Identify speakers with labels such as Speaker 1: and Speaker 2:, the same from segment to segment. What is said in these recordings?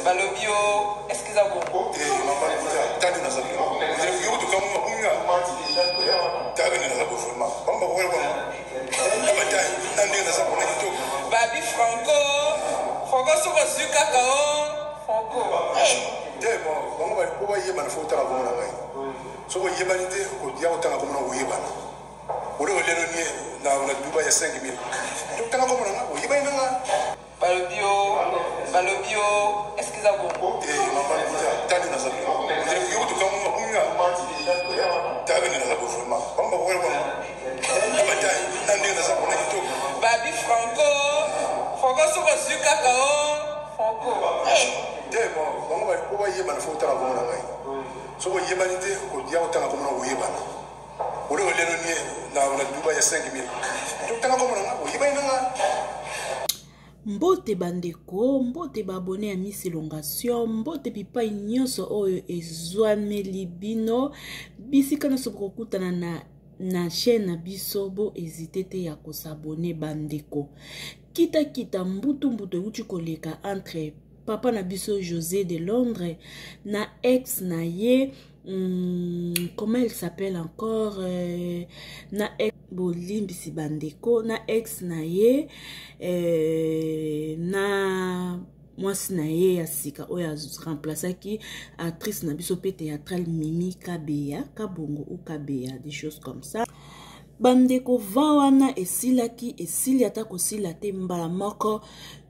Speaker 1: Balobi yo, est-ce que eza bongo?
Speaker 2: Eh, mama lokuta, tani naza yo kutu kamwa bunga. Tani naza bo vraiment. Bamba ko wala ba tani, na ndenge naza bona kitoko.
Speaker 1: Babi Franco, Franco soki ozwi kaka o Franco. Eh.
Speaker 2: Te bon, bango ba po bayebana fo otanga komona ngai. Soki oyebani te, okoya kotanga komona koyebana. Oloko lelo nie na na Dubai ya 5000. Totanga komona nga, oyebani na nga.
Speaker 1: Balobi yo, balobi yo, est-ce que eza bongo?
Speaker 2: Eh, mama lokuta, tani naza yo kutu kamwa bunga. Tani naza bo vraiment. Bamba ko wala ba tani, na ndenge naza bona kitoko.
Speaker 1: Babi Franco, Franco soki ozwi kaka o Franco. Eh.
Speaker 2: Te bon, bango ba po bayebana fo otanga komona ngai. Soki oyebani te, okoya kotanga komona koyebana. Oloko lelo nie na na Dubai ya 5000. Totanga komona nga, oyebani na nga.
Speaker 3: Mbote bandeko, mbote ba abonne ya Miss Elongation, mbote bipai nyonso oyo ezwameli bino, bisika nyonso bokokutana na na chaîne na biso, bo hésiter te ya kosabone bandeko. Kita kita mbutu mbutu euti koleka entre papa na biso José de Londres na ex na ye comment elle s'appelle encore na ex bolimbisi bandeko na ex na ye na mwasi na ye ya sika oyo aremplaçaki actrice na biso mpe théâtrale Mimi Kabeya Kabongo ou Kabeya, des choses comme ça. Bandeko, va wana esilaki, esili ata kosila te, mbala moko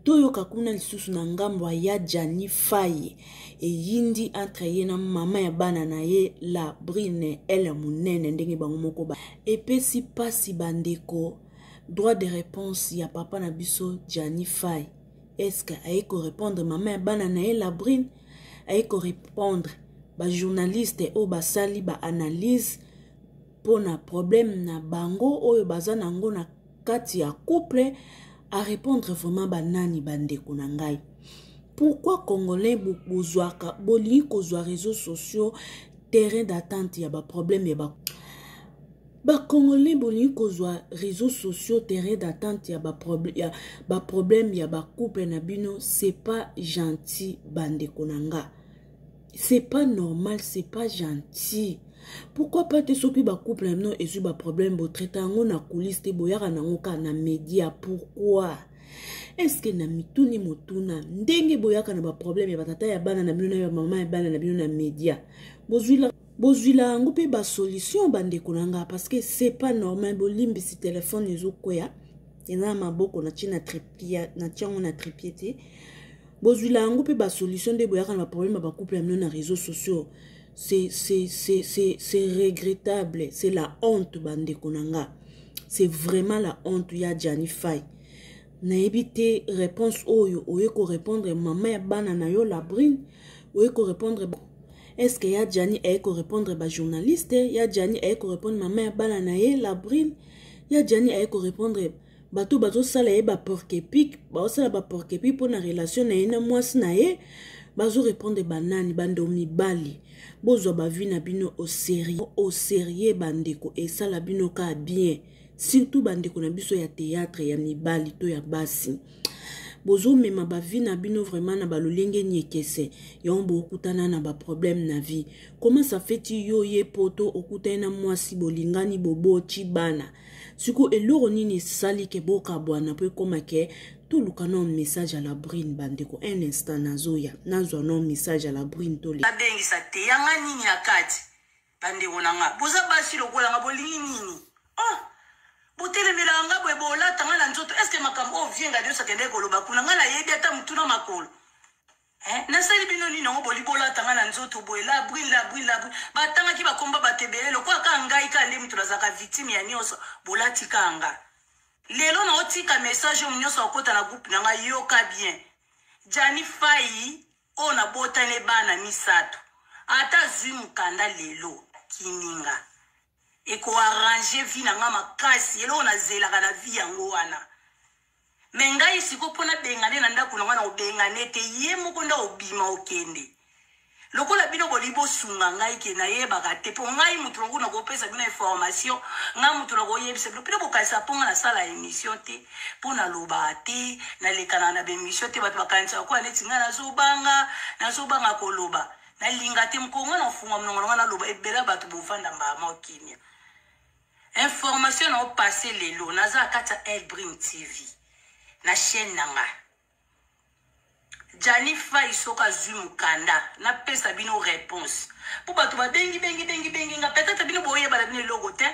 Speaker 3: toyoka kuna lisusu na ngambo ya Gianni Faye eyindi entre ye na mama ya bana na ye la Brine ele monene ndenge bango moko ba epesi pasi bandeko. Droit de réponse ya papa na biso Gianni Faye, est-ce que aye ko répondre mama ya bana na ye la Brine, aye ko répondre ba journaliste oyo basali ba analyse mpona problème na bango oyo baza nango na kati ya couple, a répondre vraiment banani? Bandeko na ngai, pourquoi congolais bozwaka, bolingi kozwa réseaux sociaux terrain d'attente ya baproblème ya ba bacongolais, bolingi kozwa réseaux sociaux terrain d'attente ya baproblème ya bacouple na bino? C'est pas gentil, bandeko na nga, c'est pas normal, c'est pas gentil. Pourquoi pas te soki bacouple na bino ezwi baproblème, botraite yango na coulisse te, boyaka nango kaka na média? Pourquoi? Est-ce na mituni motuna ndenge boyaka na baproblème ya batata ya bana na bino na ya mama ya bana na bino na média, bozwila yango mpe basolution, bandeko na nga? Parce que c'est pas normal. Bolimbisi, telefone ezokwea, eza na maboko, natie na trépied, natie yango na trépied te. Bozwila yango mpe basolution nde boyaka na baproblème ya bacouple ya bino na réseaux sociaux. C'est regrettable, c'est la honte, bandeko na nga, c'est vraiment la honte. Ya Gianni Fay, nayebi te réponse oyo oye korépondre mama ya bana na yo la Brine, oye korépondre. Est ce que ya Gianni aye korépondre bajournaliste? Ya Gianni aye korépondre mama ya bana na ye la Brine? Ya Gianni aye korépondre bato bazosala ye baporc-épic, bazosala baporc-épic mpona relation na ye na mwasi na ye? Bazorépondre banani? Bando mibali, bozwa bavie na bino au sérieux, au sérieux, bandeko, esala bino ka bien, surtout bandeko na biso ya théâtre ya mibali to ya basi. Bozomema bavie na bino vraiment na balolenge niekese, yango bokutana na baproblème na vie. Comment ça fait ti yo ye poto, okutani na mwasi, bolingani, boboti bana, sikoyo eloko nini esali ke bokabwana mpo ekóma ke toluka no message ya la Brine? Bandeko, un instant, nazoya, nazwa no message ya la Brine tole.
Speaker 4: Nabengisa te yanga nini na kati. Bandeko na nga, boza basi lokola nga, bolingi nini? Oh, botelemelaka nga boye, bolata nga na nzoto. Est-ce makambo oyo vienga nyonso akendeki koloba kuna, nga nayebi ata motu na makolo? Eh, nasali bino nini yango boli bolata nga na nzoto boye? La Brine, la Brine, la Brine, batangaki bakomba bato ebele lokola kaka ngai, kaka nde moto nazalaka victime ya nyonso. Bolati kaka nga. Lelo naotika message oyo nyonso akota na groupe na ngai. Yoka bien, Jani Fai oyo nabotani bana misato, ata azwi mokanda lelo kininga ekoarrange vie na nga makasi. Eloko nazelaka na vie yango wana. Me ngai siko mpo nabengane na ndako na ngai, na kobengane te, ye moko nde obima okende. Lokola bino bolingi bosunga ngai ke nayebaka te, mpo ngai moto longo nakopesa bino information, ngai moto nakoyebisa bino. Bino bokanisa mpo ngai nasala émission te, mpo nalobaka te, nalekanaka na baémission te, bato bakanisaka koya neti ngai nazobanga, nazobanga koloba. Nalinga te mokolo ngai nakofunga monoko na ngai naloba, ebele ya bato bovanda mbala moko kimia. Information na opasse lelo, naza kati ya Elbrin TV na chaîne na ngai. Gianni Fayi soki azui mukanda na pesa bino reponse po bato ba bengi bengi bengi bengi nga peut-être bino boyeba na bino eloko te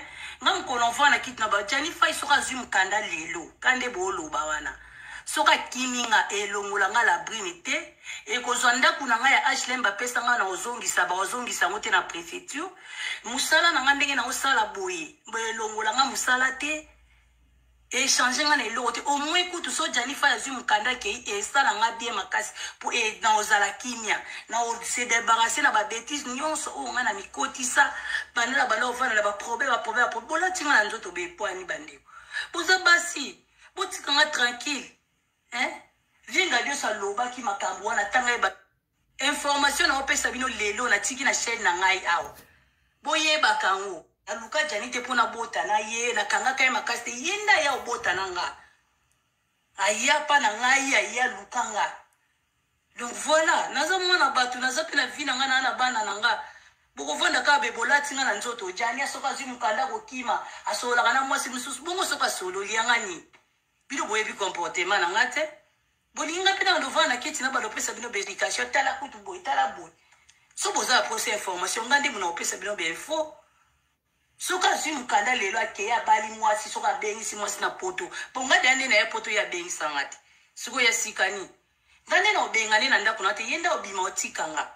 Speaker 4: nga mokolo mvua na kiti na ba Gianni Fayi soki azui mukanda lelo ka nde booloba wana soki akimi nga elongola nga la brine te ekozwa ndako na nga ya HLM bapesa nga na ozongisa baozongisa yango te na préfecture mosala na nga ndenge na osala boye elongola nga mosala te Echange nga na eloko te au moins kutu so Gianni Faye azui mukanda akei esala nga bien makasi po e na ozala kimia na o se debarrasser na ba betises nionso oyo nga na mikotisa banda na banda ovanda na ba problème ba problème ba problème bolati nga na nzoto bepwani bandeko boza basi botika nga tranquille hein Vieux Ngadios alobaki makambo wana tanga ye ba Information na opesa bino lelo na tiki na chaîne na ngai awa. Boyebaka yango. Naluka Gianni te mpo nabota na ye, nakangaka ye makasi te. Ye nde aya obota na nga. Aya pa na ngai, aya luka nga. Donc voilà, naza mwana bato, naza mpe na vie na ngai, na na bana na nga. Bokovanda kaka be bolati nga na nzoto. Gianni soki azwi mokanda akokima, asololaka na mwasi mosusu. Bongo soki asololi yanga nini? Bino boyebi comportement na nga te. Bolingi nga mpe na lovana na kiti na balo pesa bino ba explication tala kutu boye tala boye. So boza na posa information nga nde mona kopesa bino ba info. Soki azwi mokanda lelo akei abali mwasi soki abengisi mwasi na poto mpo nga deya nde na ye poto ye abengisa nga te sikoyo ya sika nini nga nde na obenga nde na ndako na te ye nde obima otika nga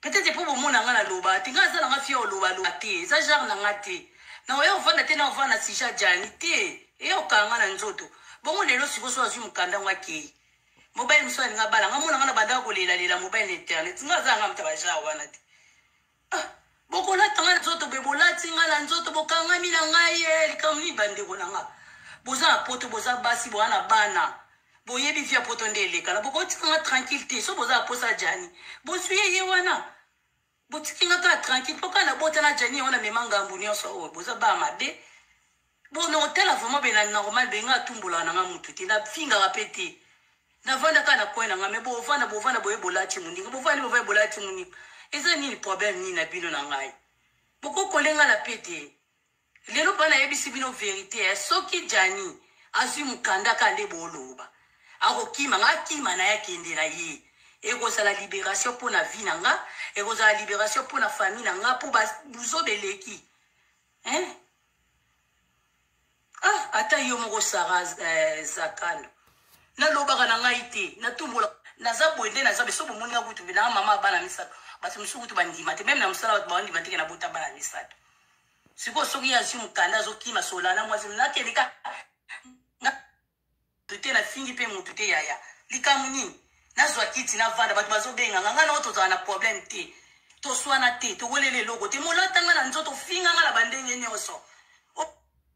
Speaker 4: peut-être mpo bomona nga naloba te nga aza na nga fia olobaloba te eza genre na nga te na oya ovanda te na ovanda na sujet ya Gianni te eya okanga nga na nzoto bongo lelo sikoyo so azwi mokanda ngo akei mobali mosusu alinga abala nga mona nga na bandaka kolelalela mobali na internet nga aza nga moto ya bagenre wana te ah, bokolata nga na nzoto boye bolati nga na nzoto bokangami na ngai ye likambo nini bandeko na nga boza na poto boza basi boza na bana boyebi via poto nde elekana bokotika nga tranquille te so boza na posa jani bozwi ye ye wana botiki nga kaka tranquille mpo kaka nabota na jani yango namema ngambu nyonso oyo boza baa mabe bona otala vraiment be na normal be nga atumbolaka na nga mutu te nafingaka mpe te navanda kaka na coin na nga me bovanda bovanda boye bolati moninga bovandi bovandi bolati moninga eza nini problème nini na bino na ngai bokokole nga na pe te lelo mpa nayebisi bino verite ya soki jani azwi mokanda kaka nde boloba akokima nga akima na ye akende na ye ekozala liberation mpo na vie na nga ekozala liberation mpo na famille na nga mpo buzoba eleki hein? Ah, ata yo moko Sarah eh, Zakano. Nalobaka na ngai te, natumbola naza boye nde naza beso bomoni nga kutu na mama bana misato bato mosusu kutu bandima te meme na mosala bato bandima te ke nabota bana misato sikoyo soki ye azwi mokanda azokima sola na mwasi nakende ka mutu te nafingi mpe mutu te yaya likambo nini nazwa kiti navanda bato bazobenga nga ngai nao tozala na problème te toswana te towelela eloko te molata nga na nzoto ofinga nga na bandenge nyonso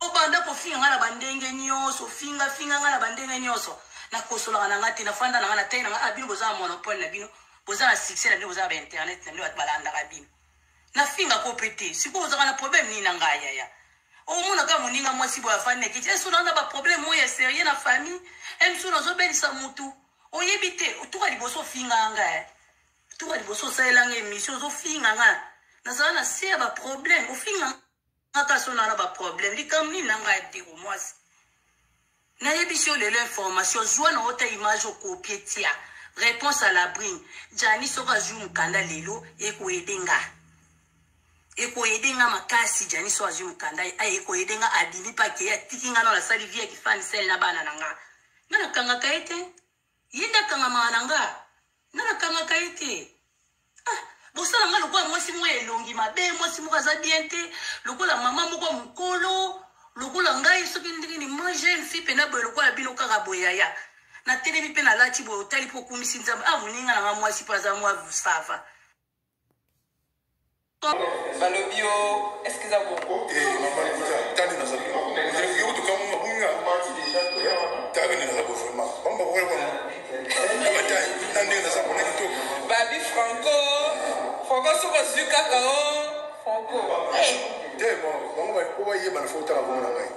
Speaker 4: obanda kofinga nga na bandenge nyonso finga finga nga na bandenge nyonso nakosolaka na nga te nafanda na nga na tai na nga ah, bino boza na monopole na bino boza na succès na bino boza na bainternet na bino bato balandaka bino nafinga ko mpe te sikoyo ozalaka na problème nini na ngai yaya omona kaka moninga mwasi boye afandi na kiti eso naza baproblème moko ya sérieux na famille emso nazobelisa motu oyebi te tuka liboso ofinga nga eh. tuka liboso osalela nga émission ozofinga nga nazala na se ya baproblème ofinga nga kasi ona na baproblème likambo nini na ngai ndeko mwasi Nayebisi yo lelo information zua na ota image okopie tia reponse à la brine Gianni soki azui mukanda lelo eko aide nga eko aide nga makasi Gianni soki azui mukanda eko aide nga abimi pa ke atiki nga na nasali vie ya kifani sel na bana na nga nga nakangaka ye te ye nde akangamaka na nga nga nakangaka ye te ah, bosala nga lokola mwasi moko ya elongi mabe mwasi moko aza bien te lokola mama moko ya mokolo lokola ngai soki ndenge ni moi jeune fille mpena boye lokola bino kaka boye yaya natelemi mpe nalati boye otali mpe okumisi nzambe ah moninga na nga mwasi mpe aza mwa sava
Speaker 1: Balobi yo, est-ce que eza bongo?
Speaker 2: Eh, mama lokuta, tani naza yo kutu kamu mabunga. Tani naza bo vraiment. Bamba ko wana. Na batai, na ndenge naza bona kitoko.
Speaker 1: Babi Franco. ozwi kaka o Franco. Eh.
Speaker 2: Te, bango po bayebana fo otanga kombo na ngai.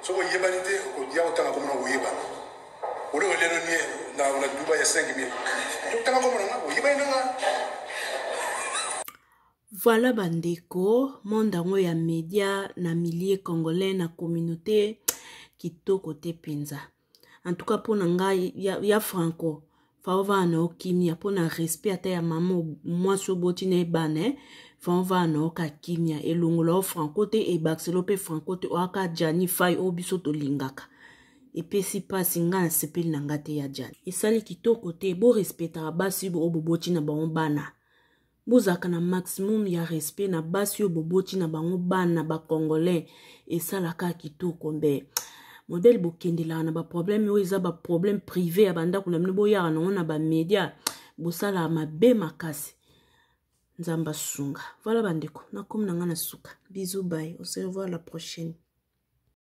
Speaker 2: Soki oyebani te, okoya kotanga kombo na koyebana. Ole olelo nie na na Dubai ya 5000. Totanga kombo na ngai, oyebani na ngai.
Speaker 3: Voilà bandeko, monde yango ya media na milieu congolais na communauté kitoko te mpenza. En tout cas mpo na ngai ya, ya Franco fa ovanda na yo kimia mpo na respect ata ya mama mwasi oboti na ye bana eh? fa ovanda na yo ka kimia elongola yo Franco te ebakisela yo mpe Franco te oyaka Gianni Fay oyo biso tolingaka epesi mpasi ngai nasepeli na ngai te ya Gianni esali kitoko te borespectaka basi oyo boboti na bango bana Bozalaka na maximum ya respect na basi oyo boboti na bango bana ba congolais esalaka kitoko mbe modele bokendelaka na baproblème oyo eza baproblème privé ya bandako na bino boyaka nango na bamedia bosalaka mabe makasi nzambe asunga voilà bandeko nakomi na ngai na suka bisous bye on se revoit la prochaine.